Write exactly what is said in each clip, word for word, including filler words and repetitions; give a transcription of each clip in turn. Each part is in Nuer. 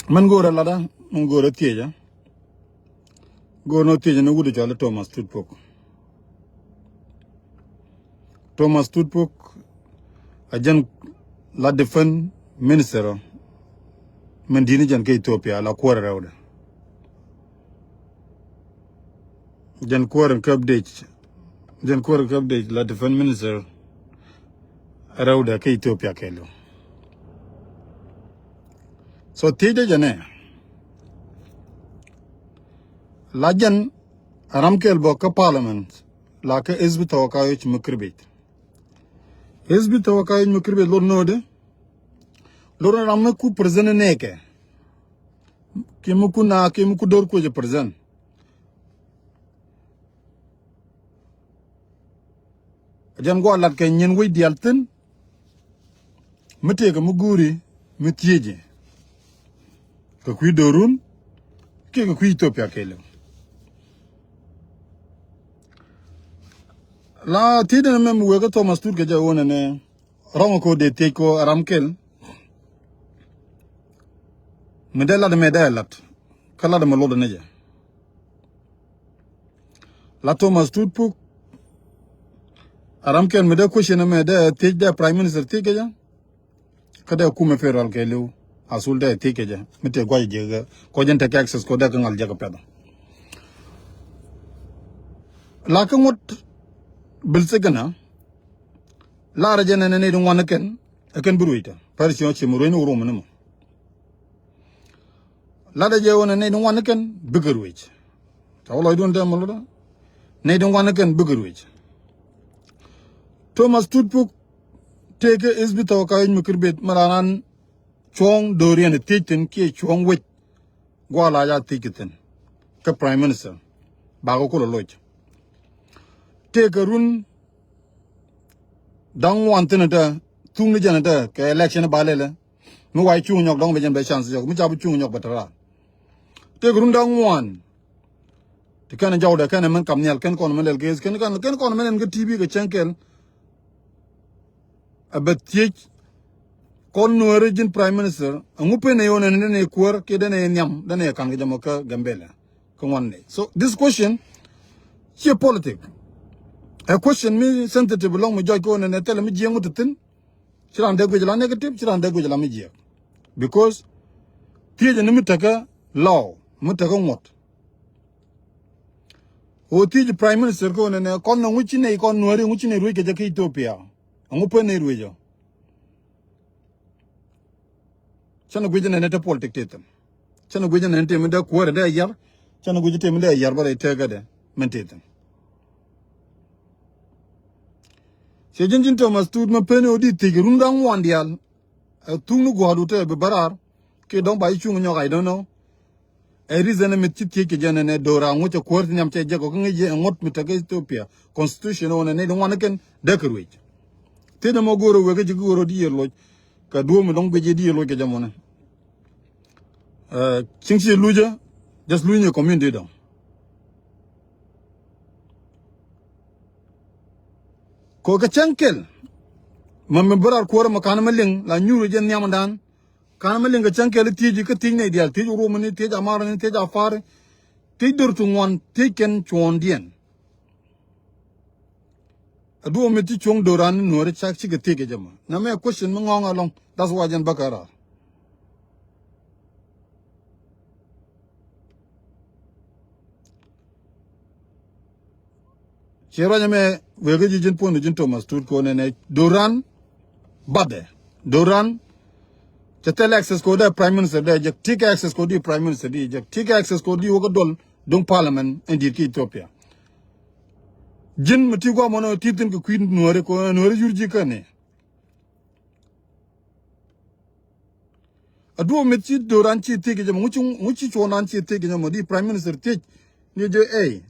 Mɛn go̱o̱rɛ latdä, mɛn go̱o̱rɛ thiecä. Go̱o̱r nɔ thiecä ni wut cɔal i̱ Thomas Tut Puk. Thomas Tut Puk a jɛn la defense minister ɔ. Mɛn di̱t ni jɛn kä Ethiopia la kuäärɛ rɛwdɛ. Jɛn kuäär in käp dec, jɛn kuäär in käp dec la defense minister rɛwdɛ kä Ethiopia kɛɛliw. So thiecdä jɛ nɛ, la jɛn ram kɛl bä kä parliament la kä hizbi tawakayoc mi kirbet. Hizbi tawakayoc mi kirbet lot nöödɛ, lot ram mi ku president nɛɛkɛ. Ki mi ku na, ki mi ku dor kuecɛ president. Jɛn guɔ lat kɛ nyin wec diaal thi̱n. Mi tëëkɛ mi guuri mi thiecɛ kɛ kui̱ do̱run kiɛ kɛ kui̱ Ethiopia kɛɛliw. La thiecdä ni mɛ mi wëë kä Thomas Tut kɛ jɛ ɣöö nɛnɛ rɔ̱ŋ ko dee thiec ko ram kɛl. Mi dee lat mɛ dee lat kä lat mɛ lot ni jɛ. La Thomas Tut Puk a ram kɛl mi dee question mɛ dee thiec dee prime minister thiec kɛ jɛ. Kä dee kumɛ federal kɛɛliw a sul dee thiec kɛ jɛ mi tëë gua̱c jiäkä kɔ jɛn tekɛ access kɔ dee kä ŋal jiäkä pɛth. La kä ŋuɔ̱t bil thikɛ na lar jɛ nɛnɛ nɛy ti ŋuan kɛn ɛ kɛn bi ruec tɛ pɛr ci ci mi ruec ni wä rom ni mɔ. Latdä jɛ wä nɛ nɛy ti ŋuan ni kɛn bikɛ ruec. Ca wä lɔcdun tɛm mɛ lotdä nɛy ti ŋuan ni kɛn bikɛ ruec. Thomas Tut Puk tëëkɛ hizbi tawakayoc mi kirbet mi ran ran cuɔ̱ɔ̱ŋ do̱riɛn thiec thi̱n kiɛ cuɔ̱ɔ̱ŋ wec. Gua̱a̱ la ca thiec kɛ thi̱n kä prime minister bakɛ kulɛ loc. Tëëkɛ run da̱ŋ ŋuan thi̱n ɛ tɛ thuk ni jɛn ɛ tɛ kɛ election ba lɛlɛ. Mi wac cuŋ nyɔk dɔ̱ŋ bɛ jɛn bɛ chance jɔk mi ca bi cuŋ nyɔk bɛ tɛ raar. Tëëkɛ run da̱ŋ ŋuan. Ti kɛn jɔwdɛ kɛn mɛn kam nhial kɛn kɔn mɛn lɛl kɛ kɛn kɛn kɔn mɛn ɛn kä T V kɛ cɛn kɛl. A bɛ thiec kɔn nuɔri ji̱n prime minister a ŋu pen ɛ yɔn ɛn den ɛ kuäär kiɛ den ɛ nhiam den ɛ kan kɛ jɛ mɔ kä Gambela. Kä ŋuan nɛ so this question ciɛ politic. Ɛ question mi sensitive lɔŋ mi jɔc kɛ ɣöö nɛnɛ thilɛ mi jiɛɛŋ wä ti thi̱n. Ci raan dee guic la negative, ci raan dee guic la mi jiɛɛk. Because thiecä ni mi tekä law mi tekä ŋuɔ̱t. Ɣöö thiec prime minister kɛ ɣöö nɛnɛ kɔn nɔ ŋuci nɛy kɔn nuääri ŋuci nɛy ruec kɛ jɛ kä Ethiopia. Ɛŋu pen nɛy ruec ɔ. Cä ni guic nɛnɛ te politic ti thi̱n. Cä ni guic nɛnɛ te mi dee kuäärɛ dee yar. Cä ni guic te mi dee yar bä rɛy tekädɛ min ti thi̱n. Ciɛ ji̱n ji̱n Thomas Tut ma pen ɣöö di thiec run da̱ŋ wan diaal. Ɛ thuk ni gua̱a̱du te bi bä raar kiɛ dɔ̱ŋ ba ji̱ cuŋ nyɔk, I don't know. Ɛ reason ɛ mith ci thiec kɛ jɛ nɛnɛ do̱ra ŋuc ɛ kuäär ti nhiam cɛ jɛ kɔ kä ŋäc jɛ ɛ ŋuɔ̱t mi tekɛ Ethiopia constitution ɣöö nɛ nɛy di ŋuan ni kɛn dee kɛ ruec. Thiecdä mɔ go̱o̱r ɛ wek kä ji̱ go̱o̱r ɛ di yɛ loc kɛ duɔ̱ɔ̱p mi dɔ̱ŋ guic jɛ di yɛ loc kɛ jɛ mɔnɛ. Ɛ, cieŋ ci lucä, just luc ni community dɔ̱ŋ. Kɔ kɛ cäŋ kɛl ma mi bä raar kuäärä ma ka̱n ma liŋ la nyuur jɛ nhiamdan. Ka̱n ma liŋ kɛ cäŋ kɛl thiec kä thiec nɛy diaal, thiec Oromoni, thiec Amarani, thiec Afari, thiec dör ti ŋuan, thiec kɛn cuɔ̱ɔ̱ŋdiɛn. A duɔ̱ɔ̱p mi ti cuɔ̱ŋ do̱ran ni nuɔ̱ɔ̱ri cak cikɛ thiec kɛ jɛ ma. Na mɛ question mi ŋɔ̱ɔ̱ŋ alɔŋ, that's why jɛn bä kɛ raar. Ci ruac ɛmɛ wëë kä ji̱ ji̱n puɔ̱n ji̱n Thomas Tut kɛ ɣöö nɛnɛ do̱ran batdɛ. Do̱ran cɛ thil access kɛ ɣöö dee prime minister dee jek, ti kɛ access kɛ ɣöö di prime minister di jek, ti kɛ access kɛ ɣöö di wä kä duɔl duŋ parliament in di̱i̱t kä Ethiopia. Ji̱n mi ti guamɔ ni ti thi̱n kɛ kui̱ nuääri kɛ ɣöö nuääri yur ji̱ kä ni. A duɔ̱ɔ̱p mi ci do̱ran ci thiec kɛ jɛ mɔ, ŋuci, ŋuci cuɔ̱ɔ̱ŋdan ci thiec kɛ jɛ mɔ, di prime minister thiec ni jɛ ɛ.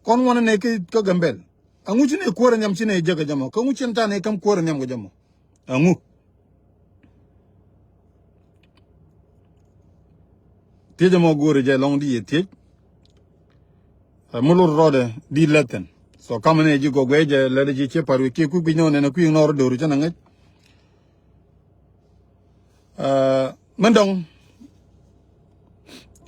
Kɔn ŋuan nɛ kä, kä Gambel. A ŋuci nɛ kuäärä nhiam ci nɛ jɛ kɛ jɛ mɔ, kä ŋuci ta nɛ käm kuäärä nhiam kɛ jɛ mɔ. A ŋu. Thiec mɔ go̱o̱rɛ jɛ lɔŋ di yɛ thiec. Ɛ, mi lot rɔɔdɛ di lɛthɛn. So kamɛ nɛ ji̱ gɔgwɛ jɛ lɛt ji̱ ci par wi̱i̱ kiɛ kui̱ gui̱c nɔ nɛn kui̱ nɔɔr do̱r cä nɛ ŋäc. Ɛ, min dɔ̱ŋ.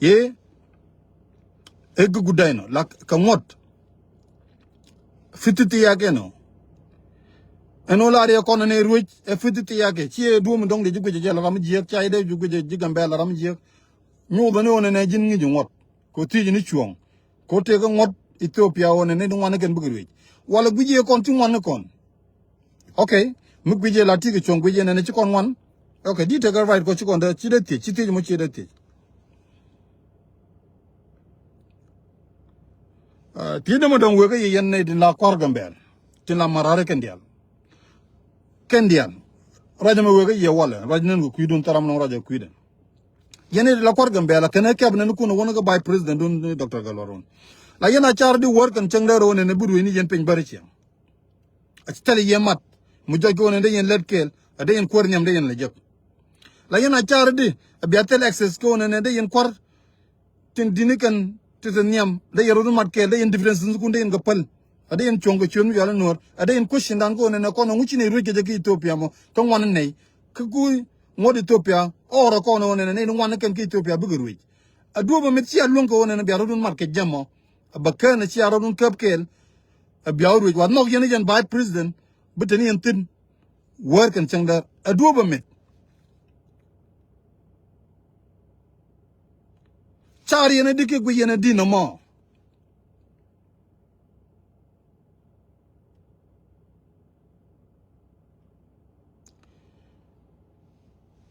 Ye, ɛ gɛ gudai nɔ la kɛ ŋuɔt. Fifty thiak ɛnɔ. Ɛn ɣöö la riɛ kɔn ɛn ɛ ruec ɛ fifty thiak ɛ ci ɛ duɔ̱ɔ̱m in dɔ̱ŋ dee ji̱ guic ɛ jɛ la ram jiääk ca jɛ dee ji̱ guic ɛ ji̱ Gambɛla la ram jiääk. Nyuuth ɛn ɣöö nɛnɛ ji̱n ŋi̱i̱c ŋuɔt kɛ ɣöö thiec ni cuɔ̱ɔ̱ŋ. Kɛ ɣöö tëëk ɛ ŋuɔt Ethiopia ɣöö nɛnɛ di ŋuan ni kɛn bikɛ ruec. Walɛ guic ɛ kɔn ti ŋuan ni kɔn. Okay. Mi guic ɛ la ti kɛ cuɔ̱ŋ guic ɛ nɛnɛ ci kɔn ŋuan. Okay, di tekɛ right kɔ ci kɔn dee ci dee thiec ci thiec mɔ ci dee thiec. Aa, ti dämɛ dɔ̱ŋ wëë kä yɛ yɛn nɛy tin la kua̱r Gambɛl tin la marari kɛn diaal. Kɛn diaal. Ruac ɛmɛ wëë kä yɛ walɛ ruac nɛn kɛ kui̱dun thil ram nɔŋ ruac ɛ kui̱dɛ. Yɛn nɛy tin la kua̱r Gambɛl kɛn ɛ kɛp nɛn kun ɛ wän kä vice president dun ni Doctor Gatluak Ruɔn. La yɛn a car di wäär kɛn cäŋ dee ro̱o̱n ɛn ɛ bi ruëëc ni yɛn piny bäri ciɛŋ. A ci thil yɛ mat mi jɔc kɛ ɣöö nɛ dee yɛn lät kɛɛl a dee yɛn kuäär nhiam dee yɛn lɛ jek. La yɛn a car di a bia thil access kɛ ɣöö nɛ dee yɛn kua̱r tin di̱t ni kɛn ti te nhiam dee yɛn rot mat kɛɛl dee yɛn differences kun dee yɛn kɛ päl. A dee yɛn cuɔ̱ŋ kɛ ciöt mi yɔal i̱ nuɔ̱ɔ̱r a dee yɛn question dan kɛ ɣöö nɛ kɔn ɛ ŋuci ni ruec kɛ jɛ kä Ethiopia mɔ kä ŋuan nɛy kä ku ŋuɔ̱t Ethiopia ɔɔr ɛ kɔn ɛ ɣöö nɛ nɛy ni ŋuan ni kɛn kä Ethiopia bikɛ ruec. A duɔ̱ɔ̱p ɛ mith cia luäŋ kɛ ɣöö nɛ bia rot wun mat kɛ jɛ mɔ. A bä kään a cia rot wun käp kɛɛl. A bia wä ruec wa nhɔk yɛn i̱ yɛn vice president bi te ni yɛn thi̱n. Wäär kɛn cäŋ däär a duɔ̱ɔ̱p a meth. Car yɛn a di kɛ guic yɛn a di nɔmɔ.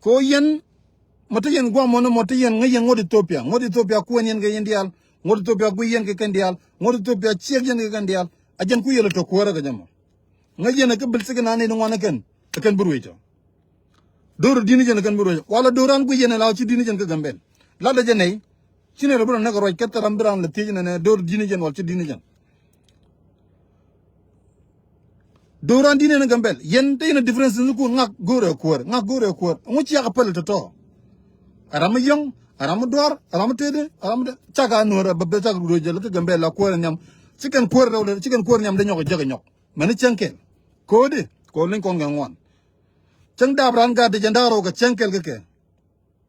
Ko yɛn mɔ te yɛn guam mɔnɔ mɔ te yɛn ŋäc yɛn ŋuɔ̱t Ethiopia ŋuɔ̱t Ethiopia kuɛn yɛn kɛ yɛn diaal. Ŋuɔ̱t Ithiopia guiy yɛn kɛ kɛn diaal. Ŋuɔ̱t Ithiopia ciek yɛn kɛ kɛn diaal. A jɛn ku yɛl tɔ kuäärä kɛ jɛ mɔ. Ŋäc yɛn ɛ kä bil thik naan ni ŋuan ɛ kɛn, ɛ kɛn bi ruëc tɔ. Do̱r di̱t ni jɛn ɛ kɛn bi ruëc. Wala do̱r an guiy yɛn ɛ la ci di̱t ni jɛn kä Gambɛl. Lat ɛ jɛ nɛy. Ci nɛy rɔ bi rɔ näk ɛ ruac kä thil ram bi ran lɛ thiec nɛnɛ do̱r di̱t ni jɛn wal ci di̱t ni jɛn. Do̱ran di̱n ɛn Gambɛl yɛn te yɛn a difference ni kun ŋak go̱o̱rɛ kuäär, ŋak go̱o̱rɛ kuäär. Ŋu ciak a päl tɔ̱tɔ̱. A ram mi yɔ̱ŋ, a ram mi duar, a ram mi tëëdɛ, a ram mi dɛ cak a nuɔ̱ɔ̱r a bä bɛ cak ruöc jɛ lä kä Gambɛl a kuäär a nhiam. Ci kɛn kuäär rɛw lɛ ci kɛn kuäär nhiam dee nyɔk a jek a nyɔk. Mɛn ni cäŋ kɛl ko̱o̱di ko̱o̱l ni kɔn kɛ ŋuan. Cäŋ dap ran gat dee jɛn da̱a̱r rɔw kɛ cäŋ kɛl kä kɛ.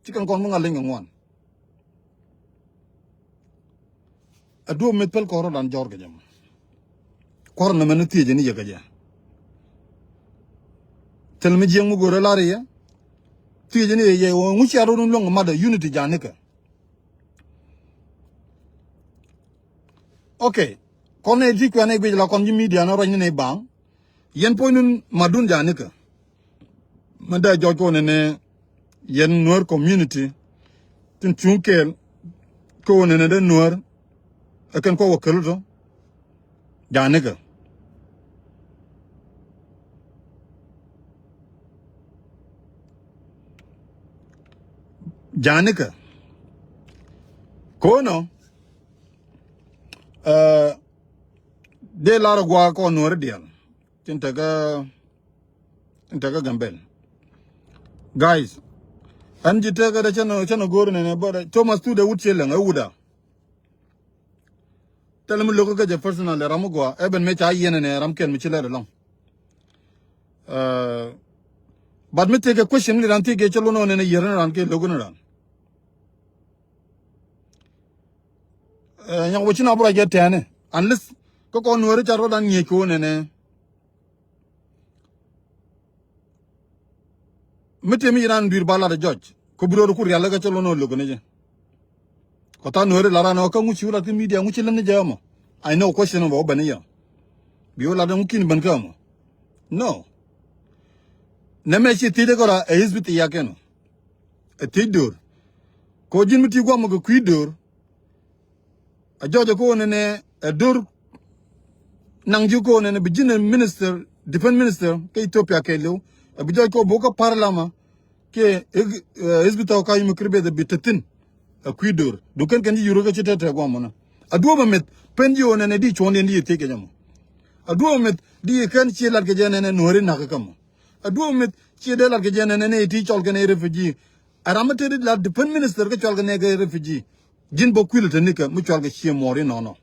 Ci kɛn kɔn mi ŋa̱l liŋ kɛ ŋuan. A duɔ̱ɔ̱p meth päl kɔn rɔ̱dan jɔr kɛ jɛ mɔ. Kuɔr nɛmɛ ni thiecä ni yɛ kɛ jɛ. Thil mi jiɛŋ mi go̱o̱rä lar yɛ. Thiecä ni yɛ yɛ ŋu cia rɔ̱dun luäŋ mat a unity janikɛ. Okay. Kɔn nɛ ti kuɛn nɛ guic la kɔn ji̱ media ni ruac ni nɛ baŋ. Yɛn puɔ̱nydun madun janikɛ. Mɛ dee jɔc kɛ wä nɛnɛ yɛn Nuäär community tin cuŋ kɛɛl kɛ wä nɛnɛ dee Nuäär ɛ kɛn kɔ wä kɛl tɔ janikɛ. Janikɛ ko̱nɔ ɛ dee lar ɛ gua̱a̱k kɔ Nuäär diɛl. Tin tekɛ, tin tekɛ Gambɛl. Guys, ɛn ji̱ tekɛ dee cɛn, cɛn go̱o̱r nɛnɛ bä dee Thomas Tude wut ciɛ lɛŋ ɛ wut a. Thilɛ mi lo̱k kä jɛ personal ɛ ram mi gɔaa ɛ ben mëë ca yiɛn ɛnɛ ram kɛl mi ci lɛt ɛlɔ̱ŋ. Ɛ, but mi tekɛ question mi ran tekɛ cɛ lo̱n ɔ nɛnɛ yiɛr ni ran kɛ lo̱k ni ran. Ɛ, nyɔk wä ci na bä ruac kɛ tɛɛni unless kä kɔn Nuääri ca ruɔdan ŋi̱eec kɛ wä nɛnɛ. Mi tëë mi ci raan dui̱r ba lat ɛ jɔc kä bi rööd ku rial kä cä lon ɔ lo̱k ni jɛ. Kɔ tha̱a̱ŋ Nuääri la raan ɔ kä ŋu ci wä lat kä media ŋu ci län ni jɛ ɛmɔ. I know question bä wä ben ni yɛ bi wä lat ɛ ŋu kin ben kä ɛmɔ. No. Nɛmɛ ci thiec ɛ kɔ ra ɛ hizbi thiac kɛn ɔ. Ɛ thiec do̱r. Kɔ ji̱n mi ti guamɔ kɛ kui̱ do̱r. A jɔc a ko̱n ɛnɛ ɛ do̱r. Naŋ ji̱ ko̱n ɛnɛ bi ji̱n ɛ minister, defense minister kä Ethiopia kɛɛliw. A bi jɔc kɛ bo̱k kä parliament kiɛ hizbi tɔ̱ ka yum kir beth a bi te thi̱n. A kui̱ do̱r dukɛn kɛn ji̱ yurä kä ci tɛtɛ guamɔ nä. A duɔ̱ɔ̱p a meth pen ji̱ ɣän ɛnɛ di cuɔ̱ndiɛn di yɛ thiec kɛ jɛ mɔ. A duɔ̱ɔ̱p a meth di yɛ kɛn ci lat kɛ jɛ ɛnɛ Nuääri na̱k kä mɔ. A duɔ̱ɔ̱p a meth ci dee lat kɛ jɛ ɛnɛ nɛ ti cɔl kɛn ɛ refugee. A ram mi te di lat defense minister kä cɔl kɛ nɛ kɛ refugee. Ji̱n bä kuilɛ te nikɛ mi cual kɛ cie muɔɔr inɔnɔ.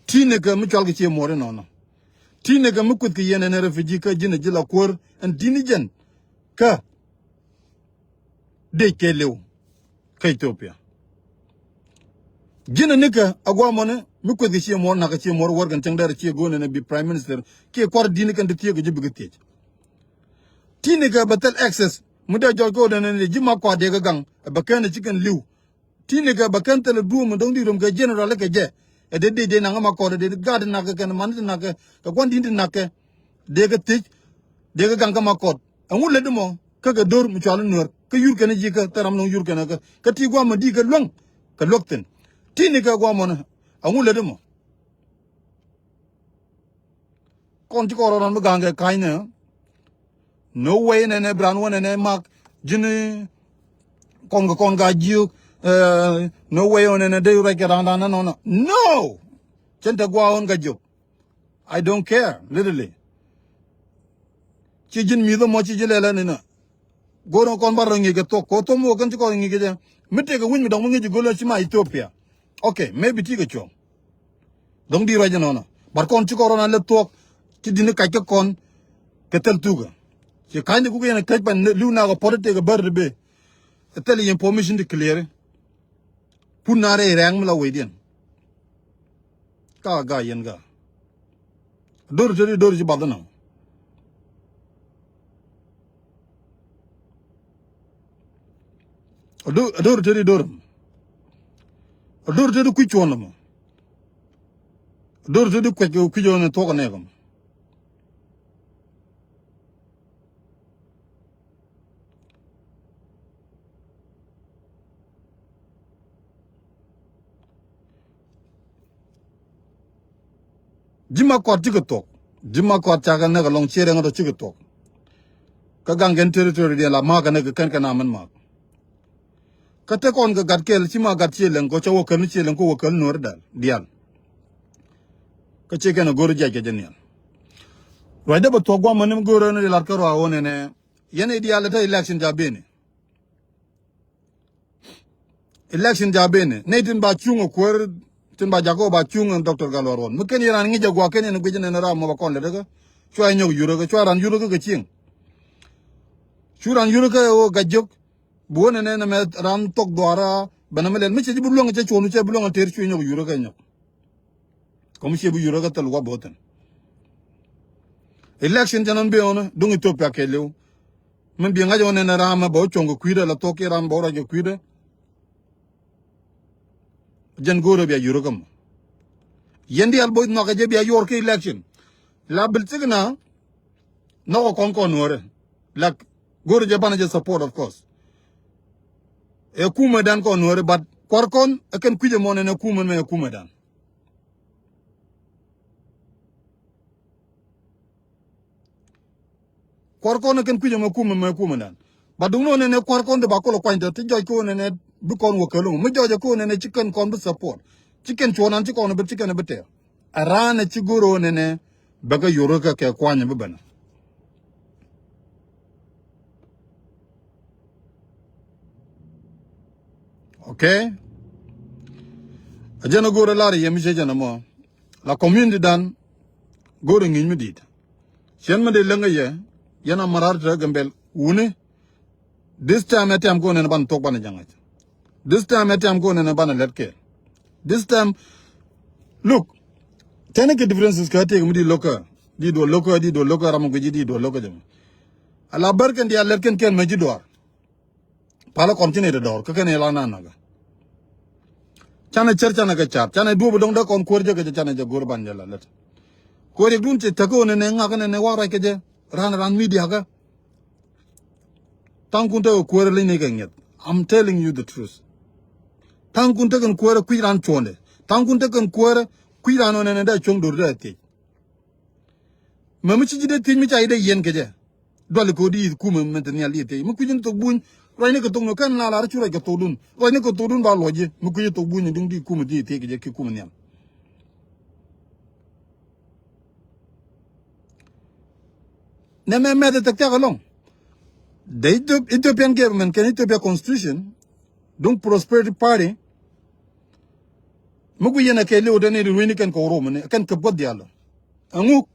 Ti nikɛ mi cual kɛ cie muɔɔr inɔnɔ. Ti nikɛ mi kueth kɛ yɛn ɛn refugee kä ji̱n a ji̱ la kuäär ɛn di̱n i̱ jɛn. Kä dec kɛ liw kä Ethiopia. Ji̱n a nikɛ a guamɔni mi kueth kɛ cie muɔɔr nakä cie muɔɔr wär kɛn cäŋ dɛr cie go̱o̱n ɛn a bi prime minister kiɛ kuar di̱n ikɛn ti thiek kɛ ji̱ bikɛ thiec. Ti nikɛ bɛ thil access mi dee jɔc ko̱o̱dɛ ni ji̱ ma kɔa dee kɛ gaŋ ɛ bɛ kɛn ɛ ci kɛn li̱w. Ti nikɛ bɛ kɛn thil ɛ duɔ̱ɔ̱m mi dɔ̱ŋ di röm kɛ general kɛ jɛ. Ɛ dee dee dee naŋ ɛ ma kɔɔdɛ dee gaat ti nakä kɛn man ti nakä kɛ kuan di̱n ti nakä. Dee kɛ thiec dee kɛ gaŋ kä ma kɔɔd ɛŋu lät di mɔ kä kɛ do̱r mi cual i̱ Nuäär kä yur kɛn ji̱ kä thil ram nɔŋ yur kɛn kä kä ti guamɔ di kɛ luäŋ kɛ luäk thi̱n. Ti nikɛ guamɔ ni ɛŋu lät di mɔ. Kɔn ci kɔn rɔ rɔn bi ga̱a̱ŋ kɛ ka̱ny nɛ. No way nɛnɛ bi raan wä nɛnɛ mak ji̱n kɔn kɛ kɔn ka jiök. No way wä nɛnɛ dee ruac kɛ raan raan nɛ nɔnɔ. No. Cɛn te gua̱a̱ wän ka jiök. I don't care literally. Ci ji̱n mi̱th ɛmɔ ci ji̱ lɛlɛ ni nä. Go̱o̱r ŋä kɔn bar rɔ ŋi̱i̱c kɛ thuɔ̱k kɛ thuɔ̱k mi wä kɛn ci kɔn ŋi̱i̱c kɛ jɛ. Mi tëëkɛ wi̱ny mi dɔ̱ŋ mi ŋi̱i̱c kɛ go̱o̱r ci ma Ethiopia. Okay, maybe ti kɛ cuɔ̱ŋ. Dɔ̱ŋ di ruac ɛnɔnɔ. But kɔn ci kɔn rɔn a lɛ thuɔ̱k ci di̱n kac kä kɔn. Kɛ thil thukä ci ka̱ny di kukɛ yɛn kac pan li̱w nak ɛ pɔt itek ɛ bär ti bee. Ɛ thil information ti clear. Pun na rɛy rɛ̈ɛ̈ŋ mi la wecdiɛn. Ka ga yɛn ga. Dor te di dor ci bath na. Dor te di dor. Dor te di kui̱ cuɔn mɔ. Dor te di kui̱ kui̱ jɔn thuɔk nɛ kam. Ji̱ Makɔt cikɛ thuɔ̱k. Ji̱ Makɔt cakɛ näk ɛlɔ̱ŋ, ciɛ rɛŋ tɔ cikɛ thuɔ̱k. Kä gaŋ kɛn territory diɛn la ma̱a̱k kɛ näk kɛ kɛn kɛ na mɛn ma̱a̱k. Kä te kɔn kɛ gat kɛl, ci ma gat ciɛ leŋ kɔ, cɛ wä käl ni ciɛ leŋ kɔ, wä käl nuɔ̱ɔ̱ri dal dial. Kä ciɛ kɛn a go̱r jiac kɛ jɛ nial. Ruacdä bɛ thuɔ̱k guamä ni mi go̱r ni lat kä ruaak wä nɛnɛ. Yɛn i̱ dial tä election ca beni. Election ca beni. Nɛy tin ba cuŋ ɛ kuäär, tin ba jakä ba cuŋ ɛ Doctor Gatluak Ruɔn. Mi ken yɛ ran ŋi̱c a guak ken yɛn guic nɛn ram mɔ ba kɔn lɛ däkä. Cua nyɔk yurä kä, cua ran yurä kä kɛ cieŋ. Cu ran yurä kä ɛ wä gac jiök. Bi wä nɛnɛ nɛmɛ ran thok dhuaara bɛ nɛmɛ lɛl. Mi cɛ ji̱ bi luäŋ cɛ cuɔ̱n cɛ bi luäŋ a ter cu nyɔk yurä kä nyɔk. Kɔm ciɛ bi yurä kä thil wä bo̱thin. Election cɛ nɔn ben ɣɔn duŋ Ethiopia kɛɛliw. Min bi ŋa̱c ɣɔn ɛn ram mɛ bɛ wä cuɔ̱ŋ kɛ kui̱dä la thok kiɛ ram bɛ wä ruac kɛ kui̱dä. Jɛn go̱o̱rä bia yurä kä mɔ. Yɛn diaal bo̱c nhɔakä jɛ bia yuɔr kä election. La bil thik na nhɔkɔ kɔn kɔn nuɔ̱ɔ̱rä. Lak go̱o̱rä jɛ banɛ jɛ support of course. Ɛ kumɛ dan kɔn nuɔ̱ɔ̱rä but kuar kɔn ɛ kɛn kui̱c ɛmɔ nɛn ɛ kumɛ mɛ ɛ kumɛ dan. Kuɔr kɔn kɛn kui̱c ɛmɛ kumɛ mɛ kumɛ dan. Ba duŋni wä nɛnɛ kuɔr kɔn ti ba kulɛ kuany tɔ ti jɔc kä wä nɛnɛ bi kɔn wä käl wä mi jɔc kä wä nɛnɛ ci kɛn kɔn bi support. Ci kɛn cuɔ̱ɔ̱nan ci kɔn bi ci kɛn bi tɛr. A raan ɛ ci go̱r wä nɛnɛ bɛ kɛ yor kɛ kɛ kuany bi ben. Okay. A jɛn a go̱o̱r a lar yɛ mi cɛ jɛn a mɔ. La community dan go̱o̱r a ŋi̱ny mi di̱i̱t. Cien mi dee läŋ a yɛ yɛn a marar te Gambel wuni. This time ɛ tiam ko nɛn ban thok ban a jaŋac. This time ɛ tiam ko nɛn ban a lɛt kɛɛl. This time, look, tɛni kɛ differences kɛ tëëk mi di lokä di duɔl lokä di duɔl lokä ram guici di duɔl lokä jɛ mɔ. A la bär kɛn di a lɛt kɛn kɛn mɛ ji̱ duaar. Palä kɔn ci nɛy ti dɔɔr kä kɛn ila nan nakä. Canɛ cär canɛ kɛ ca̱a̱t canɛ duɔ̱ɔ̱p dɔ̱ŋ dee kɔn kuäär jɛ kɛ jɛ canɛ jɛ go̱r ban jɛ la lät. Kuäär yɛk dun ci täk ɣöö nɛnɛ ŋak nɛnɛ wa ruac kɛ jɛ ran ran media kä. Tha̱a̱ŋkun tekɛ kuäärä leny ni kɛ ŋi̱eth. I'm telling you the truth. Tha̱a̱ŋkun tekɛn kuäärä kui̱ ran cuɔ̱ɔ̱ndɛ. Tha̱a̱ŋkun tekɛn kuäärä kui̱ ran ɣöö nɛnɛ dee cuɔ̱ŋ do̱r dee thiec. Mɛ mi ci ji̱ dee thiec mi ca ji̱ dee yɛn kɛ jɛ. Duali kɛ ɣöö di yi̱th kumɛ mɛn te nhial di thiec mi kui̱c ni thok buny. Ruacni kɛ thok ni kɛn la lar cu ruac kɛ thokdun ruacni kɛ thokdun ba luɔc ji̱ mi kui̱c ni thok buny duŋ di kumɛ di thiec kɛ jɛ ki kumɛ nhial. Nɛ mɛ mɛth ɛ thɛk thiak ɛlɔŋ. The Ethiop- Ethiopian government kɛn Ethiopia constitution duŋ Prosperity Party. Mi gui yɛn ɛ kɛ liw dɛn i̱ ruecni kɛn kɛ wä rom ni kɛn kɛ buɔth diaal. Ɛŋu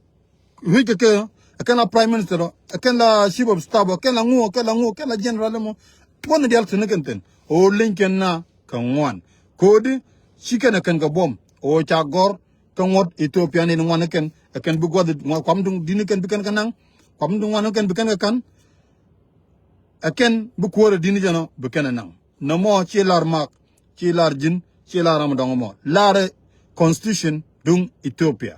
ruec kɛ kɛ ɛ kɛn la prime minister ɔ ɛ kɛn la chief of staff ɔ ɛ kɛn la ŋu ɛ kɛn la ŋu ɛ kɛn la general ɛmɔ. Buɔth ni diaal thi̱n ni kɛn thi̱n ɣöö leny kɛn na kɛ ŋuan. Ko̱di ci kɛn ɛ kɛn kɛ buɔm ɣöö ca gɔr. Kä ŋuɔ̱t Ethiopia ni ŋuan kɛn ɛ kɛn bi gua̱th ŋuan kuam duŋ di̱t ni kɛn bi kɛn kɛ naŋ. Kuam duŋ ŋuan kɛn bi kɛn kɛ ka̱n. Ɛ kɛn bi kuäärä di̱t ni jɛn ɔ bi kɛn ɛ naŋ. Nɔmɔ ci lar mak ci lar ji̱n ci lar ram dɔŋ mɔ lar constitution duŋ Ethiopia.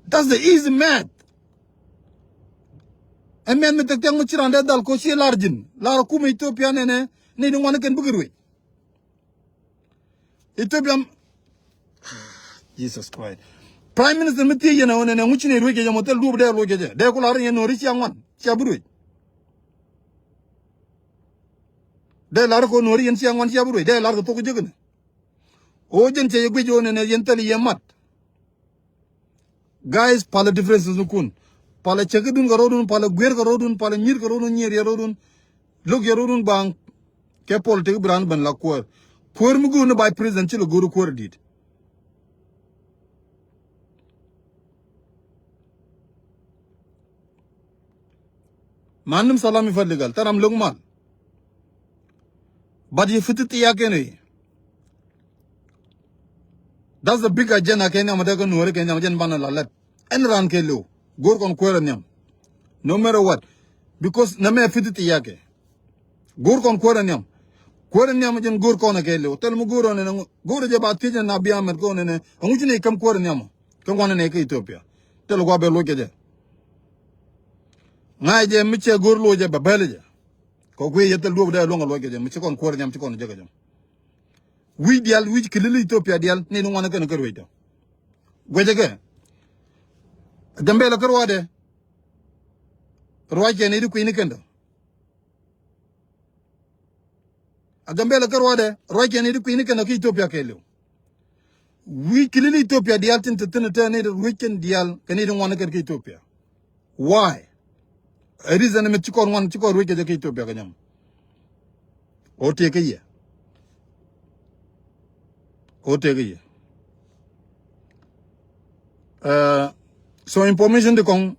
That's the easy math. Ɛ mɛn mi thɛk thɛk mi ci ran dee dhal ko ci lar ji̱n lar kum Ethiopia nɛnɛ ni ni ŋuan kɛn bikɛ ruec. Ethiopia. Jesus Christ. Prime Minister mi thiec yɛn ɛ wä nɛnɛ ŋuci ni ruec kɛ jɛ mɔ thil duɔp dee luɔc kɛ jɛ dee ku lar yɛn nuɔri cia ŋuan cia bi ruec. Dee lar ko nuɔri yɛn cia ŋuan cia bi ruec dee lar kɛ thok jek ni. O jɛn cɛ yɛ guic wä nɛnɛ yɛn thil yɛ mat. Guys, palɛ differences ni kun. Palɛ cäkädun kɛ rɔɔdun, palɛ guer kɛ rɔɔdun, palɛ nyir kɛ rɔɔdun, nyier yɛ rɔɔdun. Lo̱k yɛ rɔɔdun baŋ. Kɛ politik bi raan ben la kuäär. Kuäär mi go̱o̱r ni vice president ci lɛ go̱o̱r kuäär di̱t. Man nim salami fa legal thil ram lo̱k mal. But yɛ fithi thiya kɛn i̱. That's the big agenda kɛ nhiam dee kä nuɔri kɛ nhiam jɛn banɛ la lɛt. Ɛn ran kɛ liw go̱o̱r kɔn kuäär ɛ nhiam. No matter what. Because nɛ mɛ fithi thiya kɛ. Go̱o̱r kɔn kuäär ɛ nhiam. Kuäär ɛ nhiam jɛn go̱o̱r kɔn ɛ kɛ liw thil mi go̱o̱r ɔn ɛn go̱o̱r ɛ jɛ ba thiec ɛn na bia mɛt kɔn ɛn ɛ ŋuc ni käm kuäär ɛ nhiam. Kä ŋuan ɛn ɛ kä Ethiopia. Thil gua̱ bɛ loc kɛ jɛ. Ŋa̱c jɛ mi cɛ go̱r loc jɛ bɛ bɛl jɛ. Kɛ guiy yɛ thil duɔp dee luɔ̱ŋ a luɔc kɛ jɛ mi ci kɔn kuäär nyam ci kɔn jek kɛ jɛ. Wi̱c diaal wi̱c kilil Ethiopia diaal ni ni ŋuan kɛn kä ruecdä. Guecɛ kɛ. Gambela kä ruadɛ. Ruac kɛn i̱ di kui̱ni kɛndɛ. A Gambela kä ruadɛ ruac kɛn i̱ di kui̱ni kɛndɛ kä Ethiopia kɛɛliw. Wi̱i̱ kilil Ethiopia diaal tin te thin te ni ruec kɛn diaal kɛn i̱ di ŋuan kɛn kä Ethiopia. Why? A reason mi ci kɔn ŋuan ci kɔn ruec kɛ jɛ kä Ethiopia kɛ nyam. O tëë kä yɛ. O tëë kä yɛ. Uh, so information di kɔŋ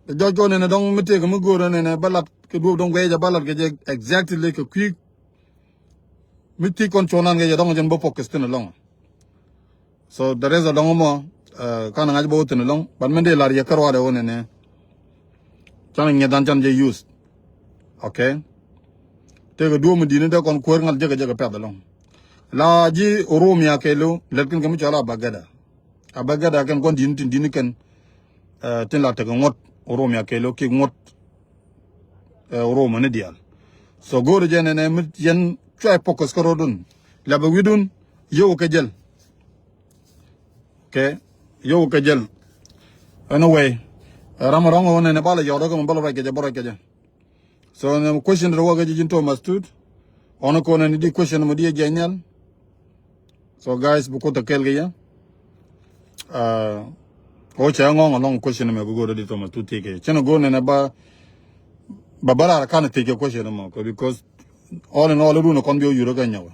jɔc kɔn nɛnɛ dɔŋ mi tëë kɛ mi go̱o̱rä nɛnɛ bä lat kɛ duɔp dɔŋ guɛc jɛ bä lat kɛ jɛ exactly kɛ kui̱. Mi ti kɔn cuɔnan kɛ jɛ dɔŋ jɛn bä focus thin alɔŋ. So the rest of dɔŋ mɔ, uh, kan ŋa̱c bä wä thin alɔŋ, but min dee lar yɛ kär wa̱dɛ wä nɛnɛ. Can nyɛ dan can jɛ use. Okay. Tëë kɛ duɔp mi di̱ni dee kɔn kuäär ŋal jɛ kɛ jɛ kɛ pɛth alɔŋ. La ji̱ Oromia kɛɛliw lɛt kin kɛ mi cɔl a bagɛda. A bagɛda kɛn kɔn di̱ni tin di̱ni kɛn, uh, tin la tekɛ ŋuɔ̱t Oromia kɛɛliw kik ŋuɔ̱t, uh, Oromia ni diaal. So go̱o̱rä jɛ nɛnɛ mi yɛn cuay focus kä ro̱dun. La bɛ wi̱dun yio̱w kɛ jɛl. Okay. Yio̱w kɛ jɛl. Anyway, ram rɔ̱ŋ ɣän nɛnɛ bal a yɔt rɔ kɛ mɛ bal a ruac kɛ jɛ bal a ruac kɛ jɛ. So nɛ question rɔ wä kɛ jɛ ji̱n Thomas Tut. Ɔn kɔn nɛnɛ di question mɛ di jɛ nyal. So guys, bi kuoth a kɛl kɛ yɛ. Uh, o cɛ ŋɔŋ alɔŋ question mɛ bi go̱o̱r di Thomas Tut ti kɛ. Cɛn a go̱o̱r nɛnɛ ba ba bara kan ti kɛ question mɛ kɛ because all in all run a kɔn bi o yur kɛ nyɔk.